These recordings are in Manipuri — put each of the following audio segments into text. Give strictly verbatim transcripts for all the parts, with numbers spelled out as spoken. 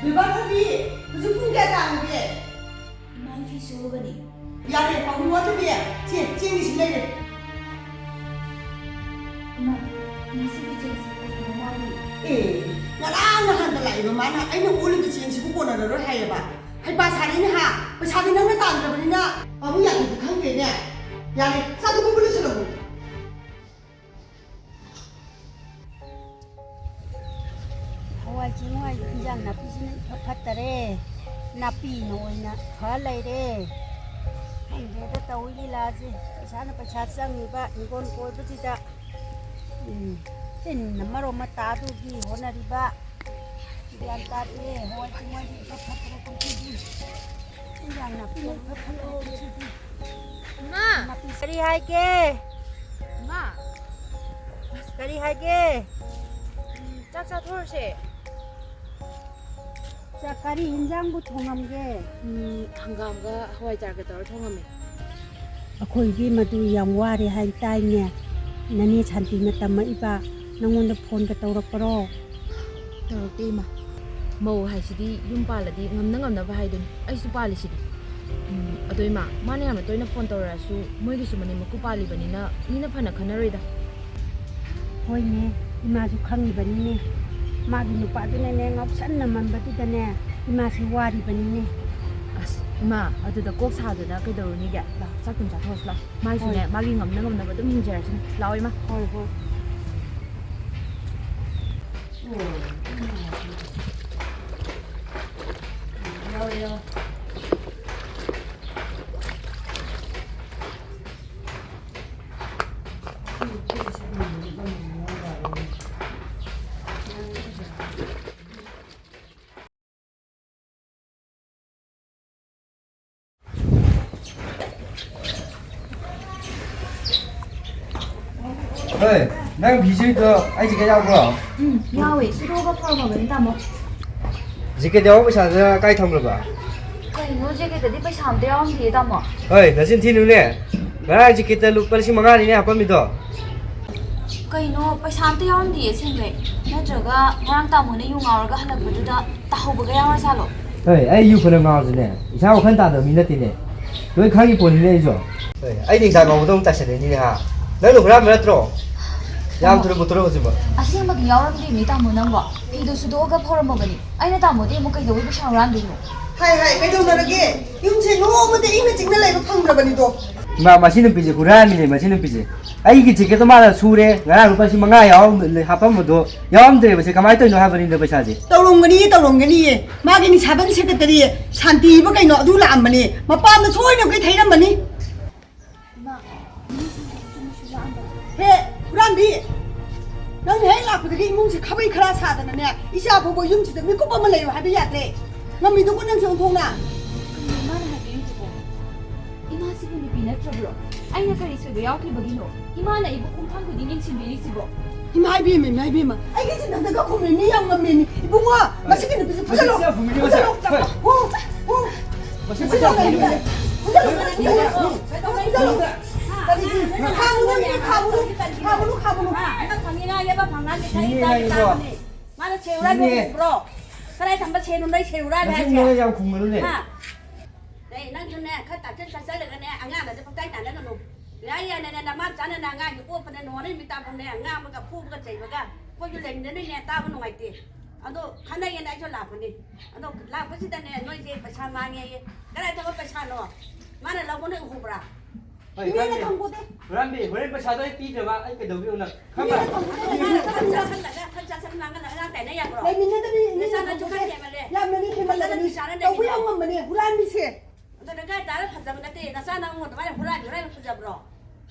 ꯕꯦꯕꯥ ꯊꯕꯤ, ꯍꯧꯖꯤꯛ ꯄꯨꯡ ꯀꯌꯥ ꯇꯥꯔꯒꯦ? ꯏꯃꯥ, ꯑꯩ ꯐꯤ ꯁꯨꯔꯨꯕꯅꯤ꯫ ꯌꯥꯔꯦ, ꯄꯥꯕꯨꯡ ꯋꯥ ꯊꯕꯤ, ꯁꯦ, ꯆꯦꯡꯒꯤ ꯁꯤ ꯂꯩꯔꯦ꯫ ꯏꯃꯥ, ꯉꯁꯤꯒꯤ ꯆꯦꯡꯁꯤ ꯀꯩꯅꯣ ꯃꯥꯜꯂꯤ꯫ ꯑꯦ, ꯉꯔꯥꯡ ꯅꯍꯥꯟꯗ ꯂꯥꯛꯏꯕ ꯃꯥꯅ ꯑꯩꯅ ꯑꯣꯜꯂꯤꯕ ꯆꯦꯡꯁꯤꯕꯨ ꯀꯣꯟꯅꯔꯔꯣꯏ ꯍꯥꯏꯌꯦꯕ꯫ ꯍꯩꯄꯥ ꯁꯥꯔꯤꯅꯦ ꯍꯥ? ꯄꯩꯁꯥꯗꯤ ꯅꯪꯅ ꯇꯥꯟꯗ꯭ꯔꯕꯅꯤꯅ ꯄꯥꯕꯨꯡ ꯌꯥꯗ꯭ꯔꯗꯤ ꯈꯪꯗꯦꯅꯦ꯫ ꯌꯥꯔꯦ, ꯆꯥꯛꯇꯣ ꯄꯨꯡ ꯂꯣꯏꯁꯤꯜꯂꯛꯎ꯫ ꯍꯋꯥꯏ ꯆꯦꯡꯋꯥꯏ ꯏꯟꯖꯥꯡ ꯅꯥꯄꯤꯁꯤꯅ ꯏꯐ ꯐꯠꯇꯔꯦ꯫ ꯅꯥꯄꯤꯅ ꯑꯣꯏꯅ ꯐ ꯂꯩꯔꯦ꯫ ꯈꯪꯗꯦꯗ ꯇꯧꯔꯤ ꯂꯤꯂꯥꯁꯦ꯫ ꯄꯩꯁꯥꯅ ꯄꯩꯁꯥ ꯆꯪꯉꯤꯕ ꯍꯤꯡꯒꯣꯜ ꯀꯣꯏꯕꯁꯤꯗ꯫ ꯎꯝ, ꯇꯤꯟꯅ ꯃꯔꯣꯝ ꯑꯃ ꯇꯥꯗꯨꯒꯤ ꯍꯣꯠꯅꯔꯤꯕ꯫ ꯒ꯭ꯌꯥꯟ ꯇꯥꯗꯦ꯫ ꯍꯋꯥꯏ ꯆꯦꯡꯋꯥꯏꯗꯤ ꯏꯐ ꯐꯠꯇ꯭ꯔꯦ ꯀꯨꯝꯁꯤꯗꯤ꯫ ꯏꯟꯖꯥꯡ ꯅꯥꯄꯤꯅ ꯏꯐ ꯐꯠꯇ꯭ꯔꯦ ꯀꯨꯝꯁꯤꯗꯤ꯫ ꯏꯃꯥ! ꯅꯥꯄꯤ ꯀꯔꯤ ꯍꯥꯏꯒꯦ? ꯏꯃꯥ! ꯀꯔꯤ ꯍꯥꯏꯒꯦ? ꯎꯝ, ꯆꯥꯛ ꯆꯥꯊꯣꯛꯑꯁꯦ꯫ ꯆꯥꯛ ꯀꯔꯤ ꯏꯟꯖꯥꯡꯕꯨ ꯊꯣꯡꯉꯝꯒꯦ? ꯎꯝ, ꯍꯪꯒꯥꯝꯒ ꯍꯋꯥꯏꯖꯥꯔꯒ ꯇꯧꯔ ꯊꯣꯡꯉꯝꯃꯦ꯫ ꯑꯩꯈꯣꯏ ꯏꯕꯦꯝꯃꯗꯨ ꯌꯥꯝ ꯋꯥꯔꯦ ꯍꯥꯏ ꯇꯥꯏꯅꯦ꯫ ꯅꯅꯦ ꯁꯥꯟꯇꯤꯅ ꯇꯝꯃꯛꯏꯕ, ꯅꯪꯉꯣꯟꯗ ꯐꯣꯟꯒ ꯇꯧꯔꯛꯄ꯭ꯔꯣ? ꯇꯧꯔꯛꯇꯦ ꯏꯃꯥ꯫ ꯃꯧ ꯍꯥꯏꯁꯤꯗꯤ ꯌꯨꯝ ꯄꯥꯜꯂꯗꯤ ꯉꯝꯅ ꯉꯝꯅꯕ ꯍꯥꯏꯗꯨꯅꯤ꯫ ꯑꯩꯁꯨ ꯄꯥꯜꯂꯤꯁꯤꯗꯤ꯫ ꯎꯝ, ꯑꯗꯣ ꯏꯃꯥ, ꯃꯥꯅ ꯌꯥꯝꯅ ꯇꯣꯏꯅ ꯐꯣꯟ ꯇꯧꯔꯛꯑꯁꯨ ꯃꯣꯏꯒꯤꯁꯨ ꯃꯅꯦꯝ ꯃꯀꯨ ꯄꯥꯜꯂꯤꯕꯅꯤꯅ ꯃꯤꯅ ꯐꯅ ꯈꯟꯅꯔꯣꯏꯗ꯫ ꯍꯣꯏꯅꯦ, ꯏꯃꯥꯁꯨ ꯈꯪꯉꯤꯕꯅꯤꯅꯦ꯫ ꯃꯥꯒꯤ ꯅꯨꯄꯥꯗꯨꯅꯅꯦ ꯉꯥꯎꯁꯟꯅꯃꯟꯕꯗꯨꯗꯅꯦ ꯏꯃꯥꯁꯦ ꯋꯥꯔꯤꯕꯅꯤꯅꯦ꯫ ꯑꯁ, ꯏꯃꯥ, ꯑꯗꯨꯗ ꯀꯣꯛ ꯁꯥꯗꯅ ꯀꯩꯗꯧꯔꯨꯅꯤꯒꯦ? ꯂꯥꯛ, ꯆꯥꯛ ꯊꯨꯝ ꯆꯥꯊꯣꯛꯑꯁꯤ ꯂꯥꯛ꯫ ꯃꯥꯏꯁꯨꯅꯦ, ꯍꯣꯏ꯫ ꯃꯥꯒꯤ ꯉꯝꯅ ꯉꯝꯅꯕ ꯑꯗꯨꯝ ꯍꯤꯡꯖꯔꯁꯅꯤ꯫ ꯂꯥꯛꯑꯣ, ꯏꯃꯥ꯫ ꯍꯣꯏ, ꯍꯣꯏ꯫ ꯌꯥꯎꯔꯦ, ꯌꯥꯎꯔꯦ꯫ ꯍꯣꯏ, ꯅꯪ ꯐꯤ ꯁꯨꯏꯗꯣ ꯑꯩ ꯖꯦꯀꯦꯠ ꯌꯥꯎꯕ꯭ꯔꯣ? ꯎꯝ, ꯌꯥꯎꯋꯦ꯫ ꯁꯨꯗꯣꯛꯑꯒ ꯐꯧꯔꯝꯃꯕꯅꯤ, ꯇꯥꯃꯣ꯫ ꯖꯦꯀꯦꯠ ꯌꯥꯎꯕ ꯄꯩꯁꯥꯗꯨꯅ ꯀꯥꯏ ꯊꯝꯈ꯭ꯔꯕ? ꯀꯩꯅꯣ, ꯖꯦꯀꯦꯠꯇꯗꯤ ꯄꯩꯁꯥ ꯑꯝꯇ ꯌꯥꯎꯔꯝꯗꯤꯌꯦ, ꯇꯥꯃꯣ꯫ ꯍꯣꯏ, ꯅꯆꯤꯟ ꯊꯤꯅꯨꯅꯦ꯫ ꯉꯔꯥꯡ ꯖꯦꯀꯦꯠꯇ ꯂꯨꯄꯥ ꯂꯤꯁꯤꯡ ꯃꯉꯥꯅꯤꯅꯦ ꯍꯥꯞꯄꯝꯃꯤꯗꯣ꯫ ꯀꯩꯅꯣ, ꯄꯩꯁꯥ ꯑꯝꯇ ꯌꯥꯎꯔꯝꯗꯤꯌꯦ ꯑꯁꯦꯡꯕꯩ꯫ ꯅꯠꯇ꯭ꯔꯒ ꯉꯔꯥꯡ ꯇꯥꯃꯣꯅ ꯌꯨ ꯉꯥꯎꯔꯒ ꯍꯜꯂꯛꯄꯗꯨꯗ ꯇꯥꯍꯧꯕꯒ ꯌꯥꯎꯔ ꯖꯥꯠꯂꯣ? ꯍꯣꯏ, ꯑꯩ ꯌꯨ ꯐꯅ ꯉꯥꯎꯔꯁꯨꯅꯦ, ꯏꯁꯥ ꯋꯥꯈꯜ ꯇꯥꯗꯕ ꯃꯤ ꯅꯠꯇꯦꯅꯦ꯫ ꯂꯣꯏ ꯈꯪꯉꯤ ꯄꯣꯠꯅꯤꯅꯦ ꯑꯩꯁꯨ꯫ ꯍꯣꯏ, ꯑꯩ ꯅꯤꯡꯊꯥ ꯉꯥꯎꯕꯗ ꯑꯃꯨꯛ ꯇꯥꯏꯁꯟꯅꯩꯅꯤꯅꯦ ꯍꯥ꯫ ꯅꯪꯅ ꯍꯨꯔꯥꯟꯕ ꯅꯠꯇ꯭ꯔꯣ? ꯌꯥꯝ ꯇꯥꯃꯣ, ꯊꯨꯅ ꯄꯨꯊꯣꯔꯛꯑꯣ ꯍꯧꯖꯤꯛꯃꯛ꯫ ꯑꯁꯦꯡꯕꯒꯤ ꯌꯥꯎꯔꯝꯗꯦꯃꯤ ꯇꯥꯃꯣ ꯅꯪꯕꯣ꯫ ꯐꯤꯗꯣ ꯁꯨꯗꯣꯛꯑꯒ ꯐꯧꯔꯝꯃꯕꯅꯤ꯫ ꯑꯩꯅ ꯇꯥꯃꯣꯗꯤ ꯑꯃꯨꯛ ꯀꯩꯗꯧꯕꯩ ꯄꯩꯁꯥ ꯍꯨꯔꯥꯟꯗꯣꯏꯅꯣ? ꯍꯥꯏ ꯍꯥꯏ, ꯀꯩꯗꯧꯅꯔꯒꯦ? ꯌꯨꯝꯁꯦ ꯅꯣꯡꯃꯇ ꯏꯪꯅ ꯆꯤꯛꯅ ꯂꯩꯕ ꯐꯪꯗ꯭ꯔꯕꯅꯤꯗꯣ꯫ ꯏꯃꯥ, ꯃꯁꯤ ꯅꯨꯄꯤꯁꯦ ꯍꯨꯔꯥꯟꯕꯤꯅꯦ, ꯃꯁꯤ ꯅꯨꯄꯤꯁꯦ꯫ ꯑꯩꯒꯤ ꯖꯦꯀꯦꯠꯇꯣ ꯃꯥꯅ ꯁꯨꯔꯦ, ꯉꯔꯥꯡ ꯂꯨꯄꯥ ꯂꯤꯁꯤꯡ ꯃꯉꯥ ꯌꯥꯎꯔꯝ-, ꯍꯥꯞꯄꯝꯕꯗꯣ ꯌꯥꯎꯔꯝꯗ꯭ꯔꯦꯕ꯫ ꯁꯦ ꯀꯃꯥꯏꯅ ꯇꯧꯔꯤꯅꯣ ꯍꯥꯏꯕꯅꯤꯗ ꯄꯩꯁꯥꯁꯦ? ꯇꯧꯔꯝꯒꯅꯤꯌꯦ, ꯇꯧꯔꯝꯒꯅꯤꯌꯦ꯫ ꯃꯥꯒꯤ ꯅꯤꯁꯥꯕꯟ ꯁꯦꯀ꯭ꯔꯦꯇꯔꯤ ꯁꯥꯟꯇꯤ ꯍꯥꯏꯕ ꯀꯩꯅꯣ ꯑꯗꯨ ꯂꯥꯛꯑꯝꯕꯅꯦ꯫ ꯃꯄꯥꯝꯗ ꯁꯣꯏꯗꯅ ꯑꯩꯈꯣꯏ ꯊꯩꯔꯝꯃꯅꯤ꯫ ꯏꯃꯥ, ꯏꯃꯥ ꯁꯥꯟꯇꯤ ꯆꯨꯝꯅ ꯁꯨꯝ ꯂꯥꯛꯑꯝꯕꯅꯦ꯫ ꯍꯦ, ꯍꯨꯔꯥꯟꯕꯤ! ꯅꯪꯅ ꯍꯦꯛ ꯂꯥꯛꯄꯗꯒꯤ ꯏꯃꯨꯡꯁꯦ ꯈꯥꯕꯩ ꯈꯔꯥ ꯁꯥꯗꯅꯅꯦ, ꯏꯆꯥ ꯐꯥꯎꯕ ꯌꯨꯝꯁꯤꯗ ꯃꯤꯀꯨꯞ ꯑꯃ ꯂꯩꯌꯨ ꯍꯥꯏꯕ ꯌꯥꯗ꯭ꯔꯦ꯫ ꯉꯝꯃꯤꯗꯨꯕꯨ ꯅꯪꯁꯨ ꯑꯣꯟꯊꯣꯛꯅ꯫ ꯀꯩꯅꯣ ꯏꯃꯥꯅ ꯍꯥꯏꯕꯤꯔꯤꯗꯨꯕꯣ? ꯏꯃꯥꯁꯤꯕꯨ ꯅꯨꯄꯤ ꯅꯠꯇ꯭ꯔꯕ꯭ꯔꯣ? ꯑꯩꯅ ꯀꯔꯤ ꯁꯣꯏꯕ ꯌꯥꯎꯈꯤꯕꯒꯤꯅꯣ ꯏꯃꯥꯅ ꯑꯩꯕꯨ ꯄꯨꯡꯐꯥꯡ ꯈꯨꯗꯤꯡ ꯌꯦꯡꯁꯤꯟꯕꯤꯔꯤꯁꯤꯕꯣ? ꯏꯃꯥ ꯏꯕꯦꯝꯃ, ꯏꯃꯥ ꯏꯕꯦꯝꯃ, ꯑꯩꯒꯤ ꯆꯤꯟꯊꯛꯇꯒ ꯈꯨꯝꯃꯤ ꯃꯤ ꯌꯥꯝ ꯉꯝꯃꯦꯅꯦ꯫ ꯏꯕꯨꯡꯉꯣ, ꯃꯁꯤꯒꯤ ꯅꯨꯄꯤꯁꯦ ꯐꯨꯖꯜꯂꯣ꯫ ꯃꯁꯤ ꯌꯥꯝ ꯈꯨꯝꯃꯤꯅꯦ, ꯃꯁꯤ꯫ ꯐꯨꯖꯜꯂꯣ, ꯆꯠꯂꯣ꯫ ꯍꯣꯏ꯫ ꯍꯣ, ꯃꯁꯤ ꯐꯨꯖꯜꯂꯣ, ꯌꯥꯝ ꯈꯨꯝꯃꯤꯅꯦ, ꯃꯁꯤ꯫ ꯐꯨꯖꯜꯂꯣ, ꯐꯨꯖꯜꯂꯣ, ꯐꯨꯖꯜꯂꯣ꯫ ꯀꯔꯤꯒꯤ? ꯈꯥꯝꯃꯨꯅꯨ, ꯈꯥꯝꯃꯨꯅꯨ, ꯈꯥꯝꯃꯨꯅꯨ, ꯈꯥꯝꯃꯨꯅꯨ꯫ ꯍꯥ? ꯐꯪꯉꯤꯉꯥꯏꯒꯤ ꯐꯪꯉꯤꯉꯥꯏꯒꯤ ꯁꯤꯅꯤꯉꯥꯏꯒꯤꯀꯣ꯫ ꯃꯥꯅ ꯁꯦꯔꯨꯔꯥ ꯁꯤꯅꯤꯉꯥꯏ꯫ ꯎꯕ꯭ꯔꯣ? ꯀꯗꯥꯏ ꯊꯝꯕ ꯁꯦꯔꯨꯅꯣ? ꯁꯦꯔꯨꯔꯥ ꯃꯁꯤ ꯍꯥꯏꯁꯦ? ꯃꯤꯅ ꯌꯥꯝ ꯈꯨꯝꯒꯅꯨꯅꯦ꯫ ꯍꯥ? ꯑꯦ, ꯅꯪꯁꯨꯅꯦ, ꯈꯔ ꯇꯥꯛꯁꯟ ꯇꯥꯛꯁꯜꯂꯒꯅꯦ, ꯑꯉꯥꯡꯗꯗꯤ ꯄꯪꯇꯥꯏ ꯇꯥꯏꯅꯒꯅꯨ꯫ ꯌꯥꯏ, ꯌꯥꯏ, ꯅꯦ, ꯅꯦ, ꯅꯃꯥ ꯃꯆꯥꯅ ꯅꯪ ꯑꯉꯥꯡꯒꯤ ꯑꯣꯠꯄꯅꯦ, ꯅꯣꯡꯉꯥꯟꯕ ꯅꯨꯃꯤꯠ ꯇꯥꯕꯧꯅꯦ, ꯉꯥꯡꯕꯒ ꯐꯨꯕꯒ ꯆꯩꯕꯒ꯫ ꯑꯩꯈꯣꯏꯁꯨ ꯂꯩꯃꯤꯟꯅꯅꯤꯅꯦ, ꯇꯥꯕ ꯅꯨꯡꯉꯥꯏꯇꯦ꯫ ꯑꯗꯣ ꯈꯟꯅꯒꯦꯅ ꯑꯩꯁꯨ ꯂꯥꯛꯄꯅꯤ꯫ ꯑꯗꯣ ꯂꯥꯛꯄꯁꯤꯗꯅꯦ, ꯅꯣꯏꯁꯦ ꯄꯩꯁꯥ ꯃꯥꯡꯉꯦꯌꯦ꯫ ꯀꯗꯥꯏ ꯊꯝꯕ ꯄꯩꯁꯥꯅꯣ? ꯃꯥꯅ ꯂꯧꯕ ꯅꯣꯏ ꯎꯍꯧꯕ꯭ꯔꯥ? ꯍꯣꯏ, ꯏꯅꯦꯅ ꯈꯪꯉꯦ꯫ ꯈꯪꯄꯣꯠꯇꯦ꯫ ꯍꯨꯔꯥꯟꯕꯤ, ꯍꯣꯔꯦꯟ ꯄꯩꯁꯥꯗꯣ ꯑꯩ ꯄꯤꯗ꯭ꯔꯕ ꯑꯩ ꯀꯩꯗꯧꯒꯦ ꯌꯦꯡꯉꯨ ꯅꯪ꯫ ꯈꯪꯕ꯭ꯔꯥ? ꯏꯅꯦꯅ ꯈꯪꯄꯣꯠꯇꯦ꯫ ꯃꯥꯅ ꯈꯔ ꯆꯥꯁꯜꯂꯒ, ꯈꯔ ꯆꯥꯁꯜꯂꯒ ꯉꯥꯡꯅ ꯉꯥꯡ ꯇꯥꯏꯅ ꯌꯥꯕ꯭ꯔꯣ? ꯂꯩꯃꯤꯟꯅꯗꯕꯤ ꯏꯅꯦꯅ ꯅꯆꯥꯅꯁꯨ ꯈꯪꯄꯣꯠꯇꯦ꯫ ꯈꯔ ꯍꯦꯟꯃꯜꯂꯦ꯫ ꯌꯥꯝꯅꯅꯤ ꯍꯦꯟꯃꯜꯂꯕꯅꯤ꯫ ꯐꯖꯅ ꯅꯨꯡꯁꯤꯅꯅ ꯇꯧꯕ ꯌꯥꯝ ꯂꯩꯃꯤꯟꯅ꯫ ꯉꯝꯕꯅꯦ, ꯍꯨꯔꯥꯟꯕꯤꯁꯦ꯫ ꯑꯗꯣ ꯅꯪ ꯀꯥꯏ ꯇꯥꯔ ꯐꯖꯕ ꯅꯠꯇꯦ, ꯅꯆꯥ ꯅꯪ ꯑꯗꯨꯃꯥꯏꯅ ꯍꯨꯔꯥꯟ ꯍꯨꯔꯥꯟ ꯐꯖꯕ꯭ꯔꯣ?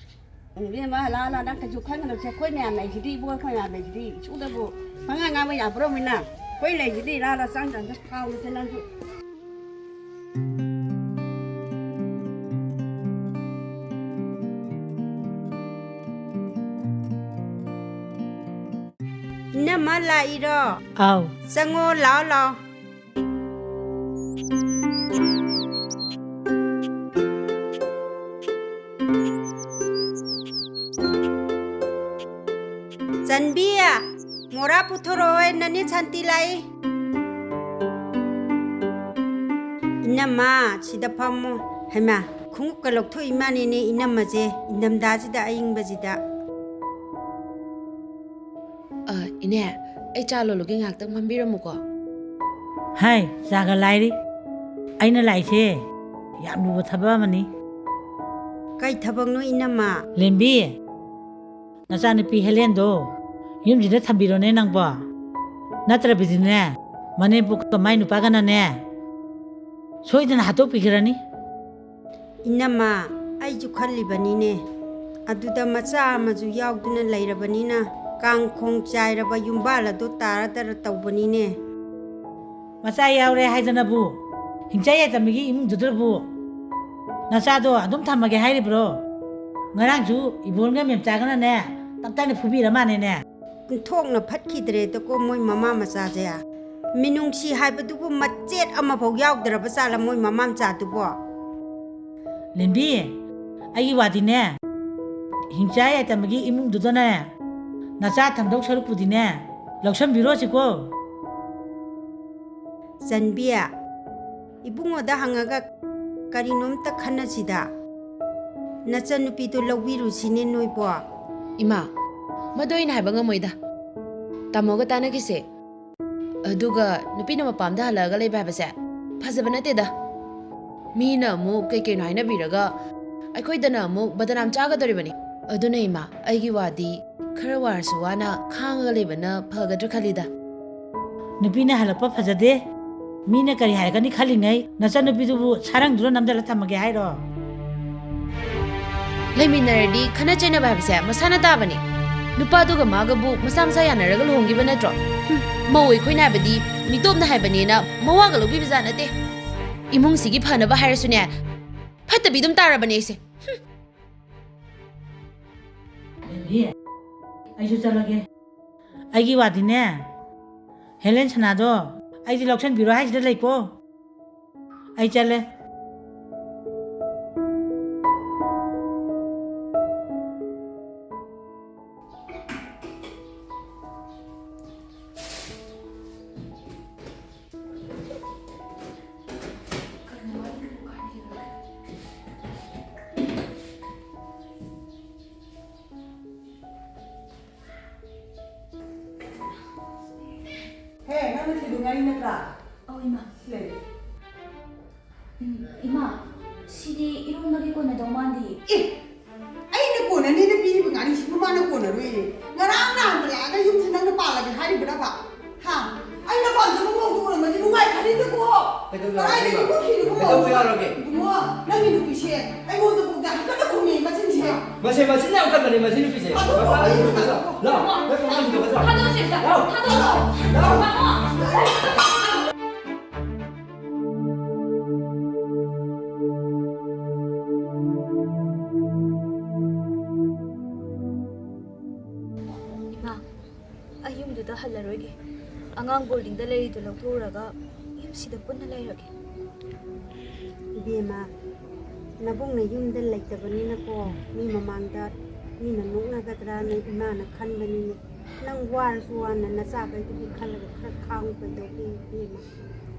ꯏꯕꯦꯝꯃ, ꯂꯥ, ꯂꯥ, ꯅꯪ ꯀꯩꯁꯨ ꯈꯟꯒꯅꯨꯁꯦ, ꯑꯩꯈꯣꯏ ꯃꯌꯥꯝ ꯂꯩꯁꯤꯗꯤ, ꯏꯕꯨꯡꯉꯣ, ꯑꯩꯈꯣꯏ ꯃꯌꯥꯝ ꯂꯩꯁꯤꯗꯤ, ꯁꯨꯗꯕꯨ ꯄꯉꯥꯡ ꯉꯥꯡꯕ ꯌꯥꯕ꯭ꯔꯣ, ꯃꯤꯅ? ꯑꯩꯈꯣꯏ ꯂꯩꯁꯤꯗꯤ, ꯂꯥ, ꯂꯥ, ꯆꯪ, ꯆꯪ, ꯆꯪ, ꯈꯥꯎꯅꯨꯁꯦ ꯅꯪꯁꯨ꯫ ꯏꯅꯝꯃ ꯂꯥꯛꯏꯔꯣ? ꯑꯥꯎ꯫ ꯆꯪꯉꯣ, ꯂꯥꯛꯑꯣ, ꯂꯥꯛꯑꯣ꯫ ꯆꯟꯕꯤ, ꯃꯣꯔꯥ ꯄꯨꯊꯣꯔꯛꯑꯣ, ꯅꯅꯦ ꯁꯥꯟꯇꯤ ꯂꯥꯛꯏ꯫ ꯏꯅꯝꯃ, ꯁꯤꯗ ꯐꯝꯃꯣ꯫ ꯍꯩꯃꯥ, ꯈꯣꯡꯎꯞꯀ ꯂꯧꯊꯣꯛꯏ ꯃꯥꯅꯤꯅꯦ ꯏꯅꯝꯃꯁꯦ, ꯏꯪꯊꯝꯊꯥꯁꯤꯗ ꯑꯏꯪꯕꯁꯤꯗ꯫ ꯑ, ꯏꯅꯦ, ꯑꯩ ꯆꯥ ꯂꯣꯜꯂꯨꯒꯦ, ꯉꯥꯏꯍꯥꯛꯇꯪ ꯐꯝꯕꯤꯔꯝꯃꯨꯀꯣ꯫ ꯍꯥꯏ, ꯆꯥꯒ ꯂꯥꯏꯔꯤ꯫ ꯑꯩꯅ ꯂꯥꯛꯏꯁꯦ ꯌꯥꯝ ꯂꯨꯕ ꯊꯕꯛ ꯑꯃꯅꯤ꯫ ꯀꯩ ꯊꯕꯛꯅꯣ ꯏꯅꯝꯃ? ꯂꯦꯝꯕꯤ, ꯅꯆꯥꯅꯨꯄꯤ ꯍꯦꯂꯦꯟꯗꯣ ꯌꯨꯝꯁꯤꯗ ꯊꯝꯕꯤꯔꯣꯅꯦ ꯅꯪꯕꯣ꯫ ꯅꯠꯇ꯭ꯔꯕꯗꯤꯅꯦ, ꯃꯅꯦꯝꯄꯣꯛꯀ ꯃꯥꯏ ꯅꯨꯄꯥꯒꯅꯅꯦ, ꯁꯣꯏꯗꯅ ꯍꯥꯠꯇꯣꯛꯄꯤꯈ꯭ꯔꯅꯤ꯫ ꯏꯅꯝꯃ, ꯑꯩꯁꯨ ꯈꯜꯂꯤꯕꯅꯤꯅꯦ꯫ ꯑꯗꯨꯗ ꯃꯆꯥ ꯑꯃꯁꯨ ꯌꯥꯎꯗꯨꯅ ꯂꯩꯔꯕꯅꯤꯅ, ꯀꯥꯡꯈꯣꯡ ꯆꯥꯏꯔꯕ ꯌꯨꯝꯕꯥꯜ ꯑꯗꯨ ꯇꯥꯔꯗꯔ ꯇꯧꯕꯅꯤꯅꯦ꯫ ꯃꯆꯥ ꯌꯥꯎꯔꯦ ꯍꯥꯏꯗꯅꯕꯨ ꯍꯤꯡꯆꯥꯏ ꯌꯥꯏꯇꯝꯕꯒꯤ ꯏꯃꯨꯡꯗꯨꯗꯕꯨ ꯅꯆꯥꯗꯣ ꯑꯗꯨꯝ ꯊꯝꯃꯒꯦ ꯍꯥꯏꯔꯤꯕ꯭ꯔꯣ? ꯉꯔꯥꯡꯁꯨ ꯏꯕꯣꯜꯒ ꯃꯦꯝꯆꯥꯒꯅꯅꯦ, ꯇꯞ ꯇꯥꯏꯅ ꯐꯨꯕꯤꯔ ꯃꯥꯅꯦꯅꯦ꯫ ꯑꯣꯟꯊꯣꯛꯅ ꯐꯠꯈꯤꯗ꯭ꯔꯦꯗꯀꯣ ꯃꯣꯏ ꯃꯃꯥ ꯃꯆꯥꯁꯦ꯫ ꯃꯤꯅꯨꯡꯁꯤ ꯍꯥꯏꯕꯗꯨꯕꯨ ꯃꯆꯦꯠ ꯑꯃꯐꯥꯎ ꯌꯥꯎꯗ꯭ꯔꯕ ꯖꯥꯠꯂ ꯃꯣꯏ ꯃꯃꯥ ꯃꯆꯥꯗꯨꯕꯣ? ꯂꯦꯝꯕꯤ, ꯑꯩꯒꯤ ꯋꯥꯗꯤꯅꯦ, ꯍꯤꯡꯆꯥ ꯌꯥꯏꯇꯝꯕꯒꯤ ꯏꯃꯨꯡꯗꯨꯗꯅꯦ ꯅꯆꯥ ꯊꯝꯗꯧ ꯁꯔꯨꯛꯄꯨꯗꯤꯅꯦ, ꯂꯧꯁꯟꯕꯤꯔꯣꯁꯤꯀꯣ꯫ ꯆꯟꯕꯤ, ꯏꯕꯨꯡꯉꯣꯗ ꯍꯪꯉꯒ ꯀꯔꯤꯅꯣꯝꯇ ꯈꯟꯅꯁꯤꯗ꯫ ꯅꯆꯟꯅꯨꯄꯤꯗꯣ ꯂꯧꯕꯤꯔꯨꯁꯤꯅꯦ ꯅꯣꯏꯕꯣ꯫ ꯏꯃꯥ, ꯃꯗꯨ ꯑꯩꯅ ꯍꯥꯏꯕ ꯉꯝꯃꯣꯏꯗ꯫ ꯇꯥꯃꯣꯒ ꯇꯥꯟꯅꯈꯤꯁꯦ꯫ ꯑꯗꯨꯒ ꯅꯨꯄꯤꯅ ꯃꯄꯥꯝꯗ ꯍꯜꯂꯛꯑꯒ ꯂꯩꯕ ꯍꯥꯏꯕꯁꯦ ꯐꯖꯕ ꯅꯠꯇꯦꯗ꯫ ꯃꯤꯅ ꯑꯃꯨꯛ ꯀꯩ ꯀꯩꯅꯣ ꯍꯥꯏꯅꯕꯤꯔꯒ ꯑꯩꯈꯣꯏꯗꯅ ꯑꯃꯨꯛ ꯕꯗꯅꯥꯝ ꯆꯥꯒꯗꯧꯔꯤꯕꯅꯤ꯫ ꯑꯗꯨꯅ ꯏꯃꯥ, ꯑꯩꯒꯤ ꯋꯥꯗꯤ ꯈꯔ ꯋꯥꯔꯁꯨ ꯋꯥꯅ ꯈꯥꯡꯉꯒ ꯂꯩꯕꯅ ꯐꯒꯗ꯭ꯔꯥ ꯈꯜꯂꯤꯗ꯫ ꯅꯨꯄꯤꯅ ꯍꯜꯂꯛꯄ ꯐꯖꯗꯦ, ꯃꯤꯅ ꯀꯔꯤ ꯍꯥꯏꯔꯛꯀꯅꯤ ꯈꯜꯂꯤꯉꯩ ꯅꯆꯟꯅꯨꯄꯤꯗꯨꯕꯨ ꯁꯥꯔꯪꯗꯨꯅ ꯅꯝꯗꯂ ꯊꯝꯃꯒꯦ ꯍꯥꯏꯔꯣ? ꯂꯩꯃꯤꯟꯅꯔꯗꯤ ꯈꯠꯅ ꯆꯩꯅꯕ ꯍꯥꯏꯕꯁꯦ ꯃꯁꯥꯅ ꯇꯥꯕꯅꯤ꯫ ꯅꯨꯄꯥꯗꯨꯒ ꯃꯥꯒꯕꯨ ꯃꯁꯥ ꯃꯁꯥ ꯌꯥꯅꯔꯒ ꯂꯨꯍꯣꯡꯈꯤꯕ ꯅꯠꯇ꯭ꯔꯣ? ꯍꯨꯝ, ꯃꯧ ꯑꯩꯈꯣꯏꯅ ꯍꯥꯏꯕꯗꯤ ꯃꯤꯇꯣꯞꯅ ꯍꯥꯏꯕꯅꯦꯅ ꯃꯋꯥꯒ ꯂꯧꯕꯤꯕꯖꯥꯠ ꯅꯠꯇꯦ꯫ ꯏꯃꯨꯡꯁꯤꯒꯤ ꯐꯅꯕ ꯍꯥꯏꯔꯁꯨꯅꯦ, ꯐꯠꯇꯕꯤ ꯑꯗꯨꯝ ꯇꯥꯔꯕꯅꯦ ꯑꯩꯁꯦ꯫ ꯍꯨꯝ꯫ ꯕꯦꯕꯤ, ꯑꯩꯁꯨ ꯆꯠꯂꯒꯦ꯫ ꯑꯩꯒꯤ ꯋꯥꯗꯤꯅꯦ, ꯍꯦꯂꯦꯟ ꯁꯅꯥꯗꯣ ꯑꯩꯗꯤ ꯂꯧꯁꯟꯕꯤꯔꯣ ꯍꯥꯏꯁꯤꯗ ꯂꯩꯀꯣ꯫ ꯑꯩ ꯆꯠꯂꯦ꯫ ꯅꯠꯇ꯭ꯔꯥ? ꯑꯧ, ꯏꯃꯥ꯫ ꯁꯤ ꯂꯩꯔꯦ꯫ ꯎꯝ, ꯏꯃꯥ, ꯁꯤꯗꯤ ꯏꯔꯣꯟꯕꯒꯤ ꯀꯣꯟꯅꯗꯧ ꯃꯥꯟꯗꯤꯌꯦ꯫ ꯑꯦ! ꯑꯩꯅ ꯀꯣꯟꯅꯅꯤꯅ ꯄꯤꯔꯤꯕ ꯉꯥꯔꯤꯁꯤꯕꯨ ꯃꯥꯅ ꯀꯣꯟꯅꯔꯣꯏꯌꯦ? ꯉꯔꯥꯡ ꯅꯍꯥꯟꯇ ꯂꯥꯛꯑꯒ ꯌꯨꯝꯁꯦ ꯅꯪꯅ ꯄꯥꯜꯂꯒꯦ ꯍꯥꯏꯔꯤꯕ꯭ꯔꯕ? ꯍꯥ? ꯑꯩꯅ ꯄꯥꯝꯖꯕ ꯃꯧꯗꯨ ꯎꯔꯝꯃꯗꯤ ꯅꯨꯡꯉꯥꯏꯈ꯭ꯔꯅꯤꯗꯀꯣ꯫ ꯀꯩꯗꯧ ꯌꯥꯔꯣꯏꯗꯣꯏꯅꯣ? ꯀꯗꯥꯏꯗꯒꯤ ꯏꯕꯨꯡ ꯊꯤꯔꯤꯕ ꯀꯩꯗꯧꯕ ꯃꯧꯗꯣ? ꯌꯥꯔꯣꯏꯒꯦ? ꯏꯕꯨꯡꯉꯣ, ꯅꯪꯒꯤ ꯅꯨꯄꯤꯁꯦ ꯑꯩꯉꯣꯟꯗ ꯄꯨꯡꯗ ꯍꯟꯗꯛꯇ ꯈꯨꯝꯃꯤ ꯃꯆꯤꯟꯁꯦ꯫ ꯃꯁꯦ, ꯃꯁꯤꯅ ꯌꯥꯝ ꯀꯟꯕꯅꯦ, ꯃꯁꯤ ꯅꯨꯄꯤꯁꯦ꯫ ꯑꯗꯨ ꯃꯄꯥ ꯂꯥꯛꯑꯣ, ꯂꯥꯛꯑꯣ, ꯂꯥꯛꯑꯣ, ꯂꯥꯛꯑꯣ, ꯂꯥꯛꯑꯣ, ꯂꯥꯛꯑꯣ꯫ ꯊꯥꯗꯣꯛꯑꯁꯦ, ꯂꯥꯛꯑꯣ, ꯊꯥꯗꯣꯛꯑꯣ꯫ ꯂꯥꯛꯑꯣ꯫ ꯏꯃꯥ, ꯑꯩ ꯌꯨꯝꯗꯨꯗ ꯍꯜꯂꯔꯣꯏꯒꯦ꯫ ꯑꯉꯥꯡ ꯕꯣꯔꯗꯤꯡꯗ ꯂꯩꯔꯤꯗꯨ ꯂꯧꯊꯣꯛꯎꯔꯒ ꯌꯨꯝꯁꯤꯗ ꯄꯨꯟꯅ ꯂꯩꯔꯒꯦ꯫ ꯏꯕꯦꯝꯃ, ꯅꯕꯨꯡꯅ ꯌꯨꯝꯗ ꯂꯩꯇꯕꯅꯤꯅꯀꯣ, ꯃꯤ ꯃꯃꯥꯡꯗ ꯃꯤꯅ ꯅꯣꯛꯅꯒꯗ꯭ꯔꯥꯅ ꯏꯃꯥꯅ ꯈꯟꯕꯅꯤꯅꯦ꯫ ꯅꯪ ꯋꯥꯔꯁꯨ ꯋꯥꯅ ꯅꯆꯥꯈꯩꯗꯨꯒꯤ ꯈꯜꯂꯒ ꯈꯔ ꯈꯥꯡꯉꯨ ꯀꯩꯗꯧꯒꯦ ꯏꯕꯦꯝꯃ?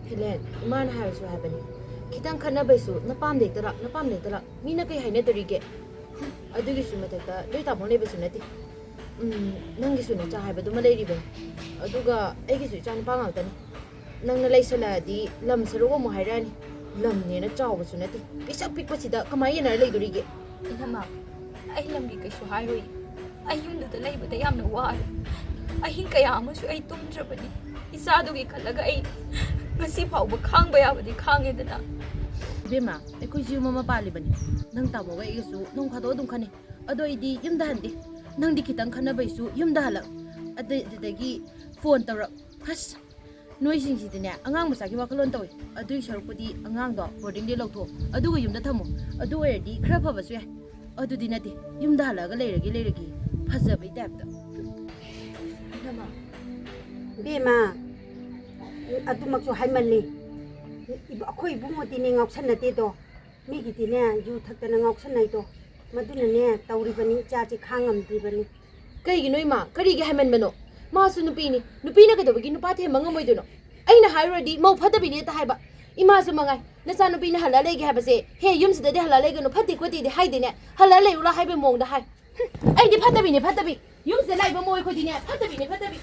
ꯍꯦꯂꯦꯟ, ꯏꯃꯥꯅ ꯍꯥꯏꯔꯁꯨ ꯍꯥꯏꯕꯅꯤ, ꯈꯤꯇꯪ ꯈꯠꯅꯕꯩꯁꯨ ꯅꯄꯥꯝ ꯂꯩꯇꯔꯥ, ꯅꯄꯥꯝ ꯂꯩꯇꯔꯥ, ꯃꯤꯅ ꯀꯩ ꯍꯥꯏꯅꯗꯣꯔꯤꯒꯦ? ꯑꯗꯨꯒꯤꯁꯨ ꯃꯊꯛꯇ ꯂꯣꯏ ꯇꯥꯃꯣ ꯂꯩꯕꯁꯨ ꯅꯠꯇꯦ꯫ ꯎꯝ, ꯅꯪꯒꯤꯁꯨ ꯅꯆꯥ ꯍꯥꯏꯕꯗꯨꯃ ꯂꯩꯔꯤꯕꯅꯤ꯫ ꯑꯗꯨꯒ ꯑꯩꯒꯤꯁꯨ ꯏꯆꯥ ꯅꯨꯄꯥ ꯉꯥꯛꯇꯅꯤ꯫ ꯅꯪꯅ ꯂꯩꯁꯜꯂꯛꯑꯗꯤ ꯂꯝ ꯁꯔꯨꯛ ꯑꯃꯨꯛ ꯍꯥꯏꯔꯛꯑꯅꯤ꯫ ꯂꯝꯅꯦꯅ ꯆꯥꯎꯕꯁꯨ ꯅꯠꯇꯦ, ꯄꯤꯁꯛ ꯄꯤꯛꯄꯁꯤꯗ ꯀꯃꯥꯏꯅ ꯌꯦꯟꯅꯔ ꯂꯩꯗꯣꯔꯤꯒꯦ? ꯏꯅꯝꯃ, ꯑꯩ ꯂꯝꯒꯤ ꯀꯩꯁꯨ ꯍꯥꯏꯔꯣꯏ꯫ ꯑꯩ ꯌꯨꯝꯗꯨꯗ ꯂꯩꯕꯗ ꯌꯥꯝꯅ ꯋꯥꯔꯦ꯫ ꯑꯍꯤꯡ ꯀꯌꯥ ꯑꯃꯁꯨ ꯑꯩ ꯇꯨꯝꯗ꯭ꯔꯕꯅꯤ꯫ ꯏꯆꯥꯗꯨꯒꯤ ꯈꯜꯂꯒ ꯑꯩ ꯉꯁꯤ ꯐꯥꯎꯕ ꯈꯥꯡꯕ ꯌꯥꯕꯗꯤ ꯈꯥꯡꯉꯦꯗꯅ꯫ ꯏꯕꯦꯝꯃ, ꯑꯩꯈꯣꯏꯁꯨ ꯌꯨꯝ ꯑꯃ ꯄꯥꯜꯂꯤꯕꯅꯤ꯫ ꯅꯪ ꯇꯥꯃꯣꯒ ꯑꯩꯒꯁꯨ ꯅꯣꯡ ꯐꯥꯗꯣꯛ ꯑꯗꯨꯝ ꯈꯟꯅꯩ꯫ ꯑꯗꯣ ꯑꯩꯗꯤ ꯌꯨꯝꯗ ꯍꯟꯗꯦ꯫ ꯅꯪꯗꯤ ꯈꯤꯇꯪ ꯈꯟꯅꯕꯩꯁꯨ ꯌꯨꯝꯗ ꯍꯜꯂꯛ꯫ ꯑꯗꯩ ꯑꯗꯨꯗꯒꯤ ꯐꯣꯟ ꯇꯧꯔꯛ꯫ ꯑꯁ! ꯅꯣꯏꯁꯤꯡꯁꯤꯗꯤꯅꯦ, ꯑꯉꯥꯡ ꯃꯆꯥꯒꯤ ꯋꯥꯈꯜꯂꯣꯟ ꯇꯧꯏ꯫ ꯑꯗꯨꯒꯤ ꯁꯔꯨꯛꯄꯨꯗꯤ ꯑꯉꯥꯡꯗꯣ ꯕꯣꯔꯗꯤꯡꯗꯩ ꯂꯧꯊꯣꯛ, ꯑꯗꯨꯒ ꯌꯨꯝꯗ ꯊꯝꯃꯣ꯫ ꯑꯗꯨ ꯑꯣꯏꯔꯗꯤ ꯈꯔ ꯐꯕꯁꯨ ꯌꯥꯏ꯫ ꯑꯗꯨꯗꯤ ꯅꯠꯇꯦ, ꯌꯨꯝꯗ ꯍꯜꯂꯛꯑꯒ ꯂꯩꯔꯒꯦ, ꯂꯩꯔꯒꯦ, ꯐꯖꯕꯩ ꯇꯥꯏꯞꯇ꯫ ꯏꯅꯝꯃ꯫ ꯏꯕꯦꯝꯃ, ꯑꯗꯨꯃꯛꯁꯨ ꯍꯥꯏꯃꯜꯂꯤ꯫ ꯑꯩꯈꯣꯏ ꯏꯕꯨꯡꯉꯣꯗꯤꯅꯦ ꯉꯥꯎꯁꯟꯅꯗꯦꯗꯣ꯫ ꯃꯤꯒꯤꯗꯤꯅꯦ, ꯌꯨ ꯊꯛꯇꯅ ꯉꯥꯎꯁꯟꯅꯩꯗꯣ, ꯃꯗꯨꯅꯅꯦ ꯇꯧꯔꯤꯕꯅꯤ, ꯏꯆꯥꯁꯦ ꯈꯥꯡꯉꯝꯗ꯭ꯔꯤꯕꯅꯤ꯫ ꯀꯩꯒꯤꯅꯣ ꯏꯃꯥ? ꯀꯔꯤꯒꯤ ꯍꯥꯏꯃꯟꯕꯅꯣ? ꯃꯥꯁꯨ ꯅꯨꯄꯤꯅꯤ, ꯅꯨꯄꯤꯅ ꯀꯩꯗꯧꯕꯒꯤ ꯅꯨꯄꯥ ꯊꯦꯝꯕ ꯉꯝꯃꯣꯏꯗꯣꯏꯅꯣ? ꯑꯩꯅ ꯍꯥꯏꯔꯨꯔꯗꯤ ꯃꯧ ꯐꯠꯇꯕꯤꯅꯦ ꯍꯦꯛꯇ ꯍꯥꯏꯕ꯫ ꯏꯃꯥꯁꯨ ꯃꯉꯥꯏ, ꯅꯆꯥꯅꯨꯄꯤꯅ ꯍꯜꯂ ꯂꯩꯒꯦ ꯍꯥꯏꯕꯁꯦ, "ꯍꯦ, ꯌꯨꯝꯁꯤꯗꯗꯤ ꯍꯜꯂ ꯂꯩꯒꯅꯨ, ꯐꯠꯇꯦ ꯈꯣꯠꯇꯦꯗꯤ" ꯍꯥꯏꯗꯦꯅꯦ, ꯍꯜꯂ ꯂꯩꯔꯨ ꯂꯥꯎ ꯍꯥꯏꯕꯩ ꯃꯑꯣꯡꯗ ꯍꯥꯏ꯫ ꯑꯩꯗꯤ ꯐꯠꯇꯕꯤꯅꯦ, ꯐꯠꯇꯕꯤ꯫ ꯌꯨꯝꯁꯤꯗ ꯂꯥꯛꯏꯕ ꯃꯧ ꯑꯩꯈꯣꯏꯗꯤꯅꯦ, ꯐꯠꯇꯕꯤꯅꯦ, ꯐꯠꯇꯕꯤ꯫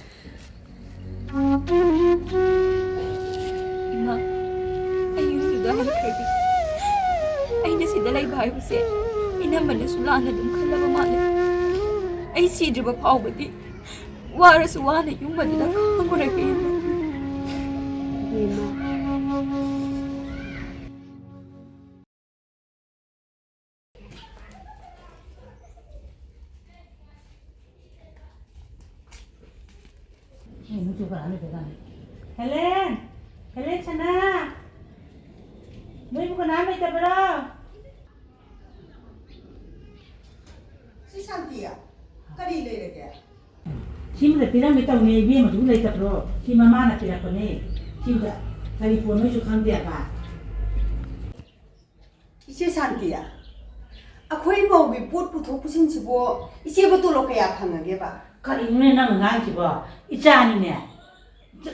ꯏꯃꯥ, ꯑꯩ ꯌꯨꯝꯗꯨꯗ ꯍꯟꯈ꯭ꯔꯒꯦ꯫ ꯑꯩꯅ ꯁꯤꯗ ꯂꯩꯕ ꯍꯥꯏꯕꯁꯦ ꯏꯅꯝꯃꯅꯁꯨ ꯂꯥꯟꯅ ꯑꯗꯨꯝ ꯈꯜꯂꯕ ꯃꯥꯜꯂꯦ꯫ ꯑꯩ ꯁꯤꯗ꯭ꯔꯤꯕ ꯐꯥꯎꯕꯗꯤ ꯋꯥꯔꯁꯨ ꯋꯥꯅ ꯌꯨꯝ ꯑꯗꯨꯗ ꯈꯥꯡꯉꯨꯔꯒꯦ, ꯏꯃꯥ꯫ ꯍꯦꯂꯦꯟ! ꯍꯦꯂꯦꯟ ꯁꯅꯥ! ꯅꯣꯏꯕꯨ ꯀꯅꯥꯝ ꯂꯩꯇꯕ꯭ꯔꯣ? ꯁꯤ ꯁꯥꯟꯇꯤ, ꯀꯔꯤ ꯂꯩꯔꯒꯦ? ꯁꯤꯃꯗ ꯄꯤꯔꯝꯒꯦ ꯇꯧꯅꯦ, ꯏꯕꯦꯝꯃꯗꯨꯕꯨ ꯂꯩꯇꯕ꯭ꯔꯣ? ꯁꯤ ꯃꯃꯥꯅ ꯄꯤꯔꯛꯄꯅꯦ꯫ ꯁꯤꯃꯗ ꯀꯔꯤ ꯄꯣꯠꯅꯣꯁꯨ ꯈꯪꯗꯦꯕ꯫ ꯏꯆꯦ ꯁꯥꯟꯇꯤ, ꯑꯩꯈꯣꯏ ꯃꯧꯒꯤ ꯄꯣꯠ ꯄꯨꯊꯣꯛ ꯄꯨꯁꯤꯟꯁꯤꯕꯨ ꯏꯆꯦꯕꯨ ꯇꯣꯂꯣꯞ ꯀꯌꯥ ꯐꯪꯉꯒꯦꯕ? ꯀꯔꯤꯅꯣꯅꯦ ꯅꯪꯅ ꯉꯥꯡꯉꯤꯁꯤꯕꯣ? ꯏꯆꯥꯅꯤꯅꯦ꯫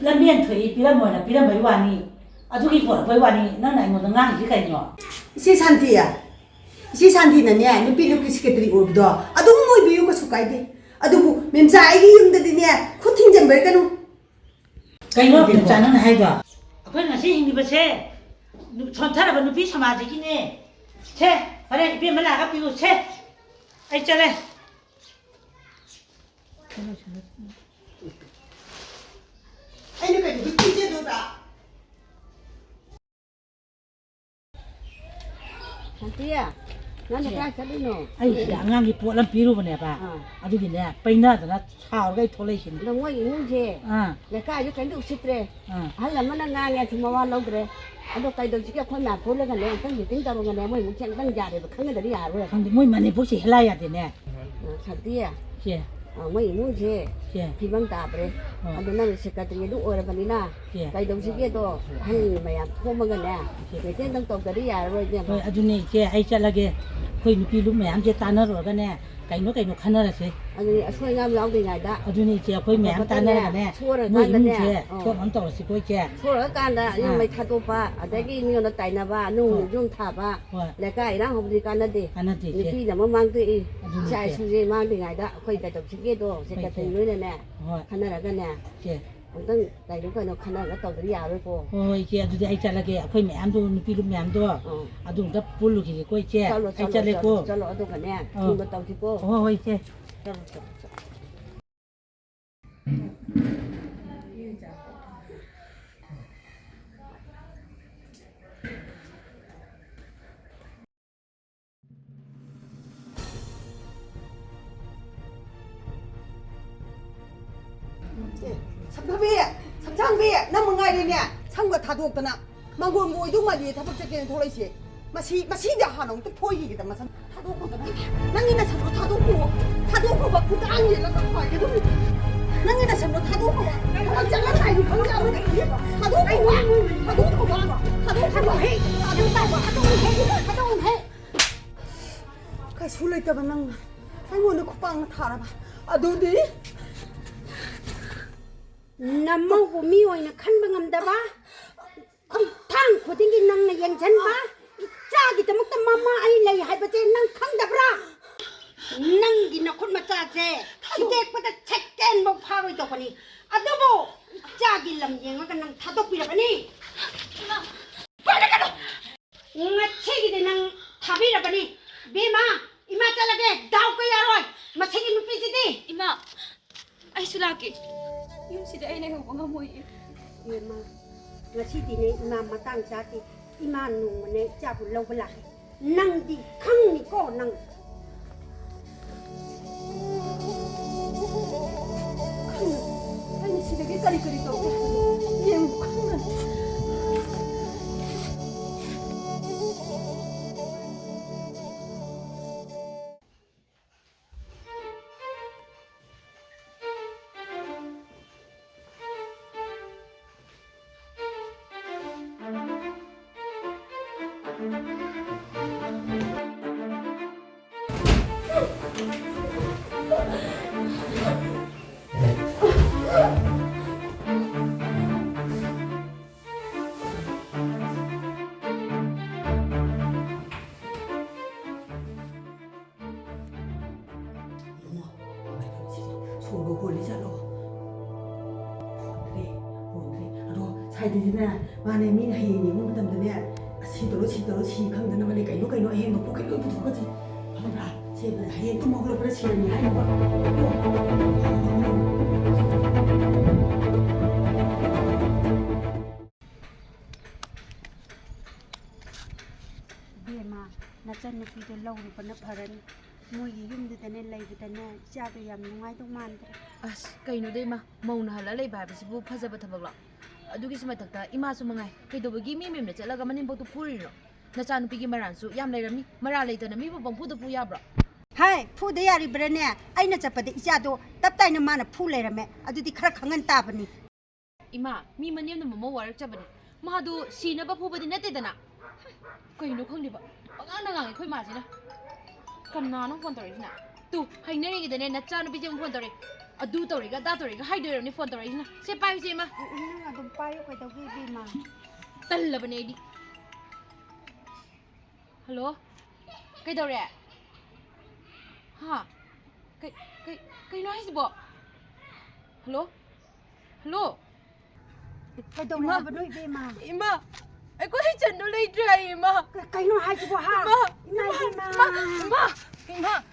ꯂꯝꯕꯦꯟ ꯊꯣꯛꯏ, ꯄꯤꯔꯝꯃꯣꯅ ꯄꯤꯔꯝꯕꯩ ꯋꯥꯅꯤ꯫ ꯑꯗꯨꯒꯤ ꯄꯣꯔꯛꯄꯩ ꯋꯥꯅꯤ꯫ ꯅꯪꯅ ꯑꯩꯉꯣꯟꯗ ꯉꯥꯡꯉꯤꯁꯤ ꯀꯩꯅꯣ? ꯏꯆꯦ ꯁꯥꯟꯇꯤ, ꯏꯆꯦ ꯁꯥꯟꯇꯤꯅꯅꯦ, ꯅꯨꯄꯤ ꯂꯨꯞꯀꯤ ꯁꯦꯀ꯭ꯔꯦꯇꯔꯤ ꯑꯣꯏꯕꯗꯣ ꯑꯗꯨꯝ ꯑꯣꯏꯕꯤꯌꯨ, ꯀꯩꯁꯨ ꯀꯥꯏꯗꯦ꯫ ꯑꯗꯨꯕꯨ ꯃꯦꯝꯆꯥ, ꯑꯩꯒꯤ ꯌꯨꯝꯗꯗꯤꯅꯦ, ꯈꯨꯠ ꯊꯤꯡꯖꯤꯟꯕꯤꯔꯛꯀꯅꯨ꯫ ꯀꯩꯅꯣ ꯃꯦꯝꯆꯥ ꯅꯪꯅ ꯍꯥꯏꯗꯣ? ꯑꯩꯈꯣꯏ ꯉꯁꯤ ꯍꯤꯡꯂꯤꯕꯁꯦ ꯅꯨ-, ꯁꯣꯟꯊꯔꯕ ꯅꯨꯄꯤ ꯁꯃꯥꯖꯁꯤꯒꯤꯅꯦ꯫ ꯁꯦ, ꯍꯣꯔꯦꯟ ꯏꯕꯦꯝꯃ ꯂꯥꯛꯑꯒ ꯄꯤꯌꯨ, ꯁꯦ꯫ ꯑꯩ ꯆꯠꯂꯦ꯫ ꯑꯩꯅ ꯀꯩꯗꯧꯕꯩ ꯄꯤꯖꯗꯣꯏꯕ? ꯁꯥꯟꯇꯤ, ꯅꯪꯅ ꯀꯥꯏ ꯆꯠꯂꯤꯅꯣ? ꯑꯩ ꯁꯤꯗ ꯑꯉꯥꯡꯒꯤ ꯄꯣꯠ ꯑꯃ ꯄꯤꯔꯨꯕꯅꯦꯕ꯫ ꯑꯥ꯫ ꯑꯗꯨꯒꯤꯅꯦ, ꯄꯩꯅꯗꯅ ꯁꯥꯎꯔꯒ ꯑꯩ ꯊꯣꯛꯂꯛꯏꯁꯤꯅꯦ꯫ ꯑꯗꯣ ꯃꯣꯏ ꯏꯃꯨꯡꯁꯦ ꯑꯥ꯫ ꯂꯩꯀꯥꯏꯁꯨ ꯀꯩꯝꯇ ꯎꯁꯤꯠꯇ꯭ꯔꯦ꯫ ꯑꯥ꯫ ꯑꯍꯜ ꯑꯃꯅ ꯉꯥꯡꯉꯦ ꯑꯗꯨ ꯃꯋꯥ ꯂꯧꯗ꯭ꯔꯦ꯫ ꯑꯗꯣ ꯀꯩꯗꯧꯁꯤꯒꯦ? ꯑꯩꯈꯣꯏ ꯃꯌꯥꯝ ꯄꯨꯜꯂꯒꯅꯦ, ꯑꯝꯇꯪ ꯃꯤꯇꯤꯡ ꯇꯧꯔꯒꯅꯦ, ꯃꯣꯏ ꯏꯃꯨꯡꯁꯦ ꯑꯝꯇꯪ ꯌꯥꯔꯦꯕ, ꯈꯪꯅꯗꯗꯤ ꯌꯥꯔꯔꯣꯏ꯫ ꯈꯪꯗꯦ, ꯃꯣꯏ ꯃꯅꯦꯝꯄꯣꯛꯁꯦ ꯍꯦꯂꯥ ꯌꯥꯗꯦꯅꯦ꯫ ꯑ, ꯁꯥꯟꯇꯤ, ꯁꯦ꯫ ꯑ, ꯃꯣꯏ ꯏꯃꯨꯡꯁꯦ ꯁꯦ꯫ ꯐꯤꯕꯝ ꯇꯥꯗ꯭ꯔꯦ꯫ ꯍꯣꯏ꯫ ꯑꯗꯣ ꯅꯪꯅ ꯁꯦꯀ꯭ꯔꯦꯇꯔꯤ ꯑꯗꯨ ꯑꯣꯏꯔꯕꯅꯤꯅ ꯁꯦ꯫ ꯀꯩꯗꯧꯁꯤꯒꯦꯗꯣ ꯑꯍꯜ ꯃꯌꯥꯝ ꯈꯣꯝꯃꯒꯅꯦ, ꯁꯦ꯫ ꯃꯤꯇꯤꯡ ꯑꯝꯇꯪ ꯇꯧꯗꯗꯤ ꯌꯥꯔꯔꯣꯏ, ꯏꯕꯦꯝꯃ꯫ ꯍꯣꯏ, ꯑꯗꯨꯅꯦ ꯏꯆꯦ, ꯑꯩ ꯆꯠꯂꯒꯦ꯫ ꯑꯩꯈꯣꯏ ꯅꯨꯄꯤ ꯂꯨꯞ ꯃꯌꯥꯝꯁꯦ ꯇꯥꯟꯅꯔꯨꯔꯒꯅꯦ, ꯀꯩꯅꯣ ꯀꯩꯅꯣ ꯈꯟꯅꯔꯁꯦ꯫ ꯑꯗꯨꯅꯤ, ꯑꯁꯣꯏ ꯑꯉꯥꯝ ꯌꯥꯎꯗ꯭ꯔꯤꯉꯩꯗ꯫ ꯑꯗꯨꯅꯤ ꯏꯆꯦ, ꯑꯩꯈꯣꯏ ꯃꯌꯥꯝ ꯑꯐꯕꯇꯅꯦ, ꯇꯥꯟꯅꯔꯒꯅꯦ, ꯁꯣꯏꯔꯀꯥꯟꯗꯅꯦ, ꯃꯣꯏ ꯏꯃꯨꯡꯁꯦ ꯑꯧ꯫ ꯁꯣꯛꯅꯕ ꯇꯧꯔꯁꯤꯀꯣ ꯏꯆꯦ꯫ ꯁꯣꯏꯔꯀꯥꯟꯗ ꯌꯨꯝ ꯑꯥ꯫ ꯃꯩ ꯊꯥꯗꯣꯛꯄ, ꯑꯗꯒꯤ ꯑꯥ꯫ ꯃꯤꯉꯣꯟꯗ ꯇꯥꯏꯅꯕ, ꯅꯨꯡ ꯍꯣꯏ꯫ ꯅꯨꯡꯖꯨꯝ ꯊꯥꯕ, ꯍꯣꯏ꯫ ꯂꯩꯀꯥꯏ ꯏꯔꯥꯡ ꯍꯧꯕꯗꯤ ꯀꯥꯟꯅꯗꯦ꯫ ꯀꯥꯟꯅꯗꯦ ꯏꯆꯦ꯫ ꯅꯨꯄꯤꯅ ꯑꯃ ꯃꯥꯡꯗꯣꯛꯏ꯫ ꯑꯗꯨꯅꯤ ꯏꯆꯥ ꯏꯆꯦ꯫ ꯏꯁꯨꯁꯦ ꯃꯥꯡꯗ꯭ꯔꯤꯉꯩꯗ ꯑꯩꯈꯣꯏ ꯀꯩꯗꯧꯁꯤꯒꯦꯗꯣ, ꯍꯣꯏ ꯁꯦꯀ꯭ꯔꯦꯇꯔꯤ ꯏꯆꯦ꯫ ꯂꯣꯏꯅꯅꯦ ꯍꯣꯏ꯫ ꯈꯟꯅꯔꯒꯅꯦ꯫ ꯏꯆꯦ꯫ ꯑꯃꯨꯛꯇꯪ ꯀꯩꯅꯣ ꯀꯩꯅꯣ ꯈꯟꯅꯔꯒ ꯇꯧꯗ꯭ꯔꯗꯤ ꯌꯥꯔꯣꯏꯀꯣ꯫ ꯍꯣꯏ, ꯍꯣꯏ, ꯏꯆꯦ, ꯑꯗꯨꯗꯤ ꯑꯩ ꯆꯠꯂꯒꯦ꯫ ꯑꯩꯈꯣꯏ ꯃꯌꯥꯝꯗꯣ ꯅꯨꯄꯤ ꯂꯨꯞ ꯃꯌꯥꯝꯗꯣ ꯑꯥ꯫ ꯑꯗꯨ ꯑꯝꯇ ꯄꯨꯜꯂꯨꯈꯤꯒꯦꯀꯣ, ꯏꯆꯦ꯫ ꯆꯠꯂꯣ, ꯑꯩ ꯆꯠꯂꯣ, ꯆꯠꯂꯦꯀꯣ꯫ ꯆꯠꯂꯣ, ꯆꯠꯂꯣ꯫ ꯑꯗꯨꯒꯅꯦ, ꯑꯥ꯫ ꯊꯨꯅ ꯇꯧꯁꯤꯀꯣ꯫ ꯍꯣꯏ, ꯍꯣꯏ, ꯏꯆꯦ꯫ ꯆꯠꯂꯣ, ꯆꯠꯂꯣ, ꯆꯠꯂꯣ꯫ ꯑꯦ, ꯁꯝꯊꯕꯤ, ꯁꯝꯁꯥꯡꯕꯤ, ꯅꯪ ꯃꯉꯥꯏꯔꯦꯅꯦ꯫ ꯁꯝꯒ ꯊꯥꯗꯣꯛꯇꯅ ꯃꯪꯒꯣꯟꯕꯨ ꯑꯣꯏꯗꯧ ꯃꯥꯜꯂꯤ ꯊꯕꯛ ꯆꯠꯀꯦꯅ ꯊꯣꯛꯂꯛꯏꯁꯦ꯫ ꯃꯁꯤ, ꯃꯁꯤꯗꯤ ꯍꯥꯟꯅ ꯑꯃꯨꯛꯇ ꯐꯣꯏꯈꯤꯒꯦꯗ ꯃꯁꯝ꯫ ꯊꯥꯗꯣꯛꯈꯣꯗꯅ꯫ ꯅꯪꯒꯤ ꯅꯁꯝꯗꯣ ꯊꯥꯗꯣꯛꯈꯣ꯫ ꯊꯥꯗꯣꯛꯈꯣꯕ, ꯈꯨꯗꯥꯡ ꯌꯦꯜꯂꯒ ꯄꯥꯏꯒꯗꯧꯔꯤ꯫ ꯅꯪꯒꯤ ꯅꯁꯝꯗꯣ ꯊꯥꯗꯣꯛꯈꯣꯕ꯫ ꯊꯕꯛ ꯆꯠꯂꯝꯗꯥꯏꯗꯤ ꯈꯪꯖꯕ ꯅꯠꯇꯦ꯫ ꯊꯥꯗꯣꯛꯈꯣꯕ꯫ ꯊꯥꯗꯣꯛꯈꯣꯕ꯫ ꯊꯥꯗꯣꯛꯈꯣꯕ꯫ ꯍꯦ, ꯊꯥꯗꯣꯛꯈꯣꯕ꯫ ꯊꯥꯗꯣꯛꯈꯣꯕ꯫ ꯊꯥꯗꯣꯛꯈꯣꯕ꯫ ꯀꯩꯁꯨ ꯂꯩꯇꯕ ꯅꯪꯅ ꯑꯩꯉꯣꯟꯗ ꯈꯨꯄꯥꯛꯅ ꯊꯥꯔꯕ꯫ ꯑꯗꯨꯗꯤ ꯅꯃꯧꯕꯨ ꯃꯤ ꯑꯣꯏꯅ ꯈꯟꯕ ꯉꯝꯗꯕ, ꯈꯣꯡꯊꯥꯡ ꯈꯨꯗꯤꯡꯒꯤ ꯅꯪꯅ ꯌꯦꯡꯁꯤꯟꯕ, ꯏꯆꯥꯒꯤꯗꯃꯛꯇ ꯃꯃꯥ ꯑꯩ ꯂꯩ ꯍꯥꯏꯕꯁꯦ ꯅꯪ ꯈꯪꯗꯕ꯭ꯔꯥ? ꯅꯪꯒꯤ ꯅꯈꯨꯠ ꯃꯆꯥꯁꯦ ꯊꯨꯗꯦꯛꯄꯗ ꯁꯦꯀꯦꯟꯐꯧ ꯐꯥꯔꯣꯏꯗꯧꯕꯅꯤ꯫ ꯑꯗꯨꯕꯨ ꯏꯆꯥꯒꯤ ꯂꯝ ꯌꯦꯡꯉꯒ ꯅꯪ ꯊꯥꯗꯣꯛꯄꯤꯔꯕꯅꯤ꯫ ꯉꯁꯤꯒꯤꯗꯤ ꯅꯪ ꯊꯥꯕꯤꯔꯕꯅꯤ꯫ ꯕꯦꯝꯃ, ꯏꯃꯥ ꯆꯠꯂꯒꯦ꯫ ꯗꯥꯎ ꯀꯌꯥꯔꯣꯏ ꯃꯁꯤꯒꯤ ꯅꯨꯄꯤꯁꯤꯗꯤ꯫ ꯏꯃꯥ, ꯑꯩꯁꯨ ꯂꯥꯛꯀꯦ꯫ ꯌꯨꯝꯁꯤꯗ ꯑꯩ ꯂꯩꯍꯧꯕ ꯉꯝꯃꯣꯏꯌꯦ꯫ ꯏꯃꯥ, ꯉꯁꯤꯗꯤꯅꯦ ꯏꯃꯥ ꯃꯇꯥꯡ ꯆꯥꯗꯦ꯫ ꯏꯃꯥ ꯅꯣꯡꯃꯅꯦ ꯏꯆꯥꯕꯨ ꯂꯧꯕ ꯂꯥꯛꯀꯦ꯫ ꯅꯪꯗꯤ ꯈꯪꯅꯤꯀꯣ ꯅꯪ꯫ ꯈꯪꯅ ꯑꯩꯅ ꯁꯤꯗꯒꯤ ꯀꯔꯤ ꯀꯔꯤ ꯇꯧꯒꯦ ꯍꯥꯏꯕꯗꯣ ꯌꯦꯡꯉꯨ ꯈꯪꯅ꯫ ꯁꯣꯔꯒ ꯍꯣꯜꯂꯤ ꯖꯥꯠꯂꯣ? ꯍꯥꯏꯗꯤꯅꯦ, ꯃꯥꯅꯦ, ꯃꯤꯅ ꯍꯌꯦꯡ ꯌꯦꯡꯕ ꯃꯇꯝꯗꯅꯦ, "ꯑꯁ, ꯁꯤ ꯇꯧꯔꯣ, ꯁꯤ ꯇꯧꯔꯣ, ꯁꯤ ꯈꯪꯗꯅꯕꯅꯦ, ꯀꯩꯅꯣ, ꯀꯩꯅꯣ ꯑꯍꯦꯟꯕ ꯄꯣꯠ ꯀꯩꯅꯣ ꯄꯨꯊꯣꯛꯀꯁꯤ, ꯈꯪꯕ꯭ꯔꯥ? ꯁꯤ ꯍꯌꯦꯡ ꯇꯨꯝ ꯍꯧꯒꯠꯂꯛꯄꯗ ꯁꯤꯔꯅꯤ" ꯍꯥꯏꯅꯕ꯫ ꯏꯕꯦꯝꯃ, ꯅꯆꯟꯅꯨꯄꯤꯗꯣ ꯂꯧꯔꯨꯕꯅ ꯐꯔꯅꯤ꯫ ꯃꯣꯏꯒꯤ ꯌꯨꯝꯗꯨꯗꯅꯦ ꯂꯩꯕꯗꯅꯦ ꯏꯆꯥꯗꯣ ꯌꯥꯝ ꯅꯨꯡꯉꯥꯏꯗꯧ ꯃꯥꯟꯗ꯭ꯔꯦ꯫ ꯑꯁ, ꯀꯩꯅꯣꯗ ꯏꯃꯥ, ꯃꯧꯅ ꯍꯜꯂ ꯂꯩꯕ ꯍꯥꯏꯕꯁꯤꯕꯨ ꯐꯖꯕ ꯊꯕꯛꯂꯣ? ꯑꯗꯨꯒꯤꯁꯨ ꯃꯊꯛꯇ ꯏꯃꯥꯁꯨ ꯃꯉꯥꯏ, ꯀꯩꯗꯧꯕꯒꯤ ꯃꯤ ꯃꯌꯨꯝꯗ ꯆꯠꯂꯒ ꯃꯅꯦꯝꯕꯣꯛꯇꯣ ꯐꯨꯔꯤꯅꯣ? ꯅꯆꯥꯅꯨꯄꯤꯒꯤ ꯃꯔꯥꯜꯁꯨ ꯌꯥꯝ ꯂꯩꯔꯝꯃꯤ, ꯃꯔꯥꯜ ꯂꯩꯇꯅ ꯃꯤꯕꯨ ꯄꯪꯐꯨꯗ ꯐꯨ ꯌꯥꯕ꯭ꯔꯣ? ꯍꯥꯏ, ꯐꯨꯗ ꯌꯥꯔꯤꯕ꯭ꯔꯥꯅꯦ? ꯑꯩꯅ ꯆꯠꯄꯗ ꯏꯆꯥꯗꯣ ꯇꯞ ꯇꯥꯏꯅ ꯃꯥꯅ ꯐꯨ ꯂꯩꯔꯝꯃꯦ, ꯑꯗꯨꯗꯤ ꯈꯔ ꯈꯪꯍꯟ ꯇꯥꯕꯅꯤ꯫ ꯏꯃꯥ, ꯃꯤ ꯃꯅꯦꯝꯅ ꯃꯃꯧ ꯋꯥꯔꯛꯆꯕꯅꯦ, ꯃꯥꯗꯣ ꯁꯤꯅꯕ ꯐꯨꯕꯗꯤ ꯅꯠꯇꯦꯗꯅ꯫ ꯀꯩꯅꯣ ꯈꯪꯗꯦꯕ, ꯄꯉꯥꯡꯗ ꯉꯥꯡꯉꯦ ꯑꯩꯈꯣꯏ ꯃꯥꯁꯤꯅ꯫ ꯀꯅꯥꯅꯣ ꯐꯣꯟ ꯇꯧꯔꯛꯏꯁꯤꯅ? ꯇꯨ, ꯍꯥꯏꯅꯔꯤꯉꯩꯗꯅꯦ ꯅꯆꯥꯅꯨꯄꯤꯁꯦ ꯑꯃꯨꯛ ꯐꯣꯟ ꯇꯧꯔꯛꯑꯦ꯫ ꯑꯗꯨ ꯇꯧꯔꯤꯒ ꯑꯗꯥ ꯇꯧꯔꯤꯒ ꯍꯥꯏꯗꯣꯏꯔꯝꯅꯤ ꯐꯣꯟ ꯇꯧꯔꯛꯏꯁꯤꯅ꯫ ꯁꯦ, ꯄꯥꯏꯌꯨꯁꯦ, ꯏꯃꯥ꯫ ꯅꯪ ꯑꯗꯨꯝ ꯄꯥꯏꯌꯨ, ꯀꯩꯗꯧꯒꯦ, ꯏꯕꯦꯝꯃ? ꯇꯜꯂꯕꯅꯦ ꯑꯩꯗꯤ꯫ ꯍꯜꯂꯣ? ꯀꯩꯗꯧꯔꯦ? ꯍꯥ? ꯀꯩ, ꯀꯩ, ꯀꯩꯅꯣ ꯍꯥꯏꯁꯤꯕꯣ? ꯍꯜꯂꯣ? ꯍꯜꯂꯣ? ꯀꯩꯗꯧꯔꯦ ꯏꯃꯥ! ꯍꯥꯏꯕꯅꯣ, ꯏꯕꯦꯝꯃ? ꯏꯃꯥ! ꯑꯩꯈꯣꯏ ꯏꯆꯟꯗꯣ ꯂꯩꯇ꯭ꯔꯦ ꯍꯥꯏꯌꯦ, ꯏꯃꯥ! ꯀ-, ꯀꯩꯅꯣ ꯍꯥꯏꯁꯤꯕꯣ, ꯍꯥ? ꯏꯃꯥ! ꯏꯃꯥ, ꯏꯃꯥ! ꯏꯕꯦꯝꯃ! ꯏꯃꯥ! ꯏꯃꯥ! ꯏꯃꯥ!